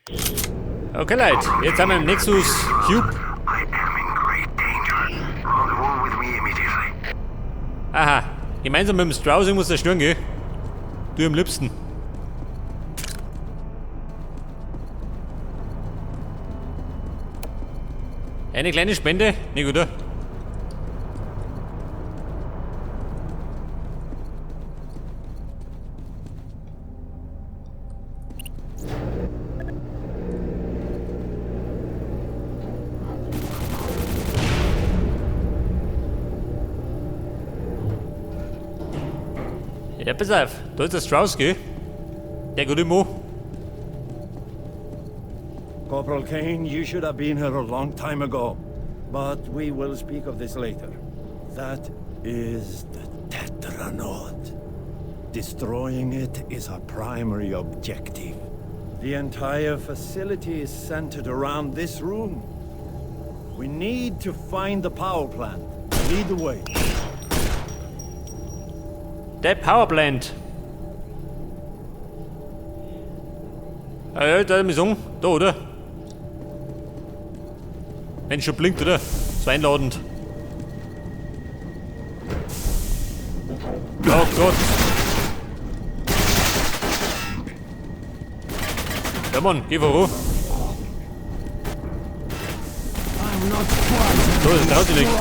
Okay, Leute, jetzt haben wir im Nexus Cube. I am in great danger. Rendezvous with me immediately. Aha, gemeinsam mit dem Strauss muss zerstören, gell? Du am liebsten. Eine kleine Spende? Nicht, oder? Ja, pass auf, da ist der Strauss, gell? Der gute Mo. Corporal Kane, you should have been here a long time ago. But we will speak of this later. That is the Tetranode. Destroying it is our primary objective. The entire facility is centered around this room. We need to find the power plant. Lead the way. Der Power Plant. Ah ja, da ist sagen, da, oder? Wenn es schon blinkt, oder? So einladend. Oh Gott. Ja Mann, geh voran. So, das traut sich nicht.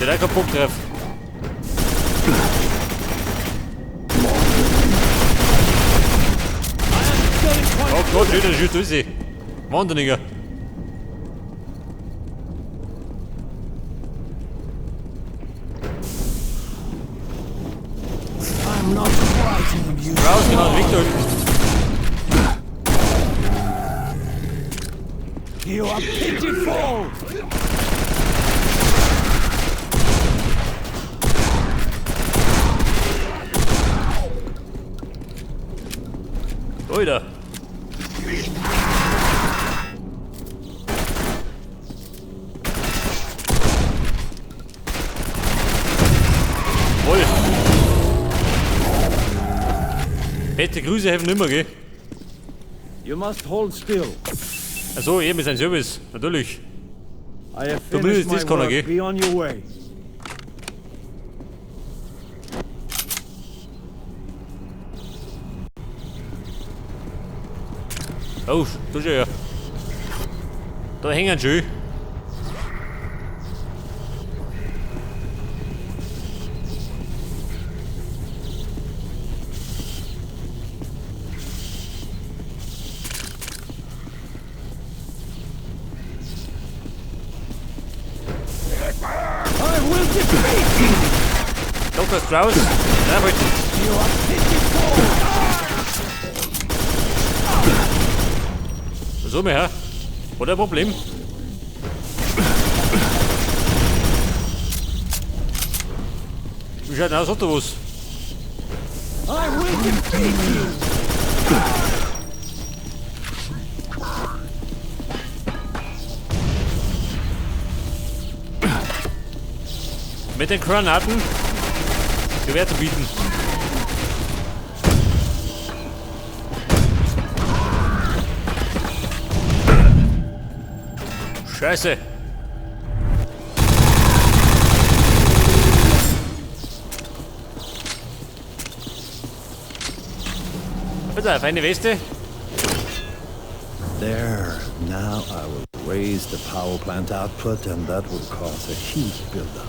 Der hat keinen Bock drauf. Oh Gott, wieder schießt raus. Wahnsinniger. Raus, genau, weg da hinten. You are pitiful! Alter. Voll. Beste Grüße helfen immer, gell? You must hold still. Achso, eben ist ein Service, natürlich. I have Du finished bist my das kann er, work. gell? Be on your way. Oh, da schon ja. Da hängen schon. I will defeat you! Dr. Strauss, draufhalten. You are pitiful! So, mein Herr. Hat er ein Problem? Wie schaut denn aus? Hat er was? I will defeat you! Mit den Granaten Gewehr zu bieten. Scheiße. Bitte, feine Weste. There. Now I will raise the power plant output and that will cause a heat buildup.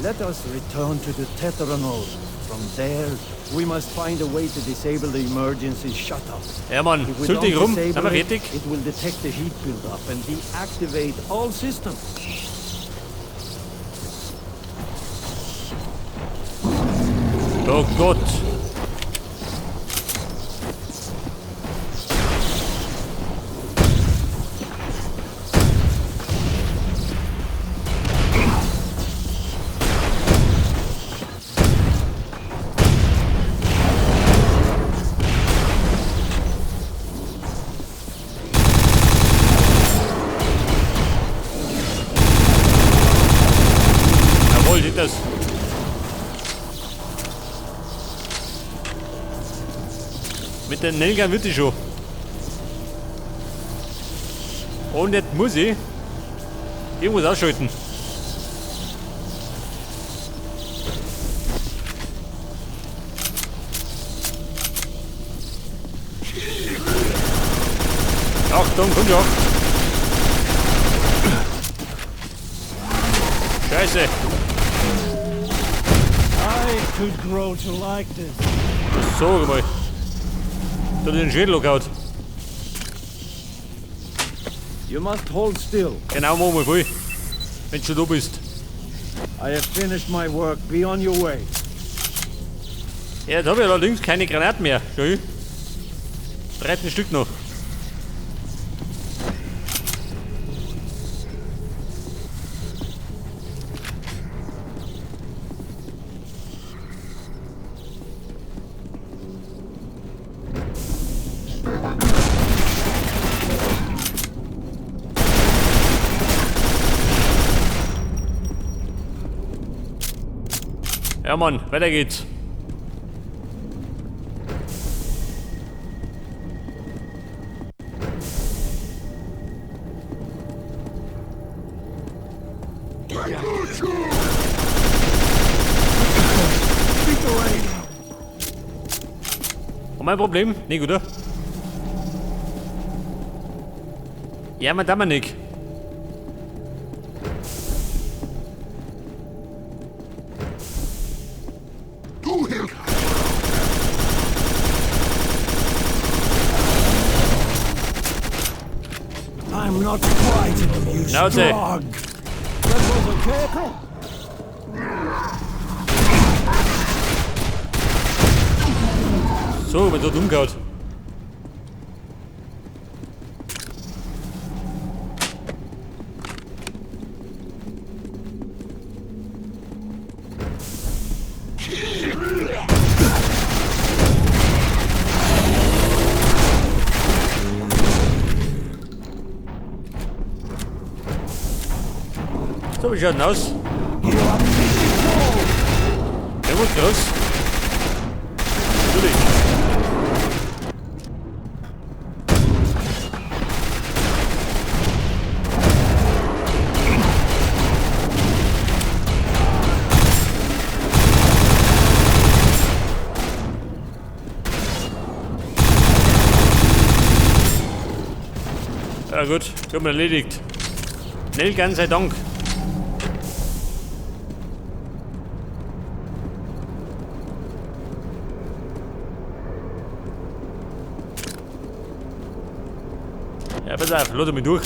Let us return to the Tetranode. From there, we must find a way to disable the emergency shutoff. Ja, Mann, If we zünd dich don't rum, disable sind wir it, fertig? it will detect the heat buildup and deactivate all systems. Oh Gott. Jawohl, sieht das. Mit den Nailgun wird die schon. Und jetzt muss ich irgendwas ausschalten. Achtung, komm schon. Scheiße. I could grow to like this. So, mal. Da hat den Schädel gehauen. You must hold still. Genau, mach mal voll. Wenn du schon da bist. I have finished my work. Be on your way. Ja, jetzt hab ich allerdings keine Granaten mehr. Schau hin. 13 Stück noch. Ja, Mann, weiter geht's. Und mein Problem? Nicht, oder? Ja, man darf man nicht. I'm not frightened of you, Schnauze. Strogg. That was okay. So, wenn so dumm gehauen. So, wie schaut denn aus? Der muss groß. Natürlich. Ja gut, haben wir erledigt. Nailgun sei Dank. Ja, pass auf, lass mich durch.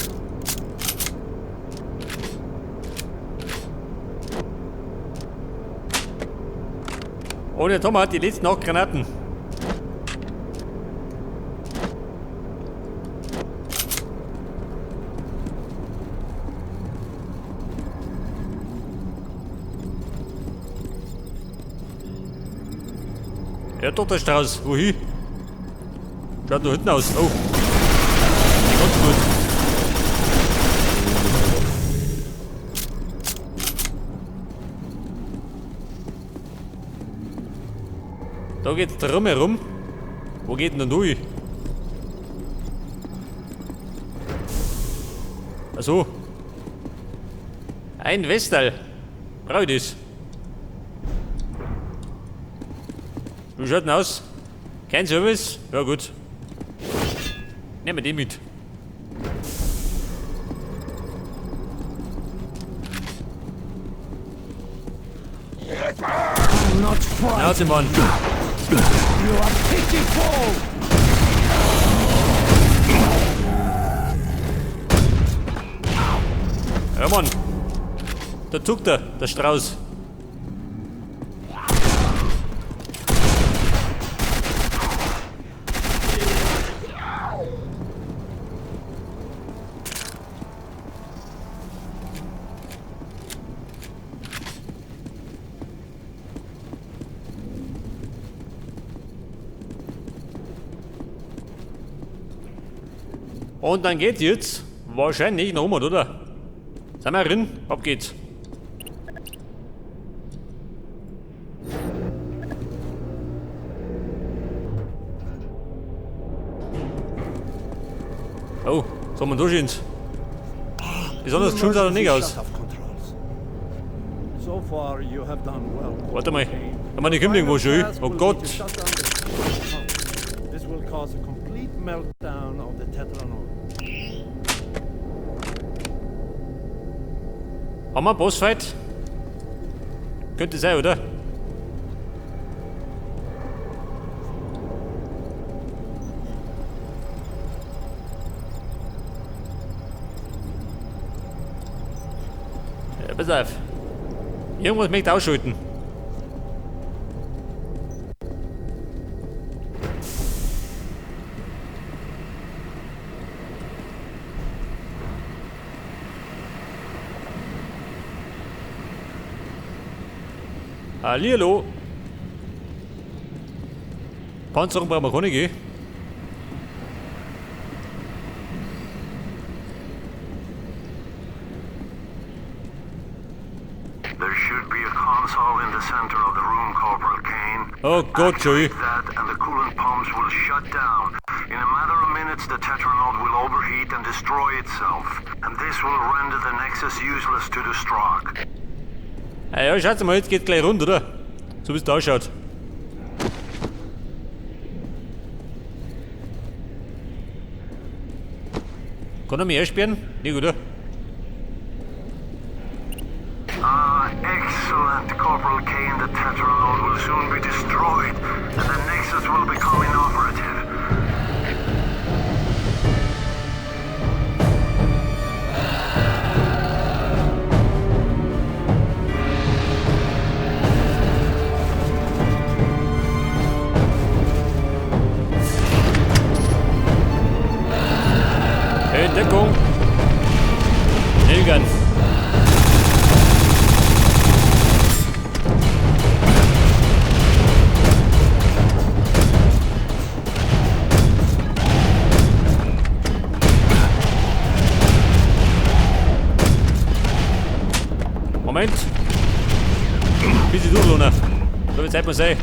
Und jetzt haben wir die letzten 8 Granaten. Ja, doch, der Strauß. Wohin? Schaut da hinten aus. Oh. Nicht ganz gut. Da geht's drum herum. Wo geht denn da durch? Ach so. Ein Westal. Brauch ich das? Wie schaut denn aus? Kein Service? Ja gut. Nehmen wir den mit. I'm not frightened. Schnauze, Mann. You are pitiful. Ja, Mann. Da zuckt er, der Strauß. Und dann geht's jetzt wahrscheinlich noch um, oder? Sind wir drin? Ab geht's. Oh, soll man durchgehen? Besonders geschult sah er nicht aus. So far you have done well. Warte mal. Kane. Ich meine, ich komme irgendwo schon. Final task Oh will be Gott. to shut down the pump. This will cause a complete meltdown of the Tetranode. Haben wir einen Bossfight? Könnte sein, oder? Ja, pass auf. Irgendwas möchte ich ausschalten. Hallihallo. Panzerung brauchen wir keine, gell? There should be a console in the center of the room, Corporal Kane. Oh Gott, Joey. Activate that and the coolant pumps will shut down. In a matter of minutes, the Tetranode will overheat and destroy itself. And this will render the Nexus useless to the Strogg. Ah ja, schaut mal, jetzt geht's gleich rund, oder? So wie es da ausschaut. Kann er mich einsperren? Nicht, oder? Ah, excellent, Corporal Kane. The Tetranode will soon be destroyed, and the Nexus will become inoperative. Hey, Deckung! Nailgun! Moment! Bisschen durchlohnen. So viel Zeit muss sein.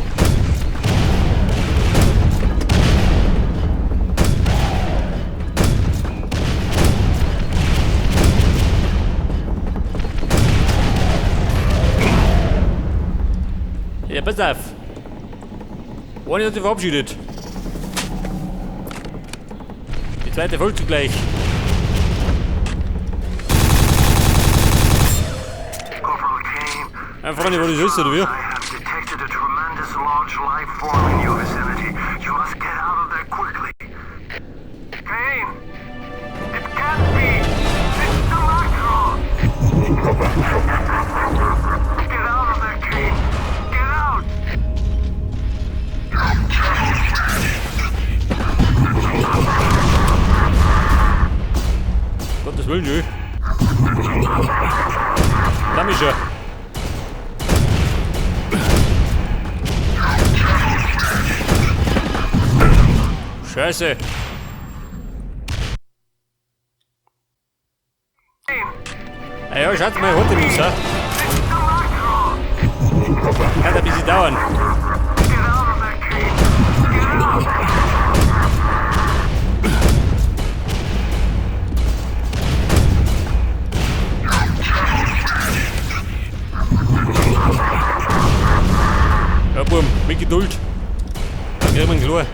Ja, pass auf. Eine hat sich verabschiedet. Die zweite folgt zugleich. Corporal Kane, Einfach nicht, wo das ist, oder wie? I have detected a tremendous large life form in your vicinity. You must get out of there quickly. Kane! It can't be! It's the Macro! Get out of there, Kane! Get out! Gottes Willen, jö. Da mich schon. Scheiße. Ah ja, schaut mal, heute muss, ha? Kann ein bisschen dauern. Get out of there, Kane! Get out! Ja, Bub, mit Geduld. Dann kriegen wir ihn klar.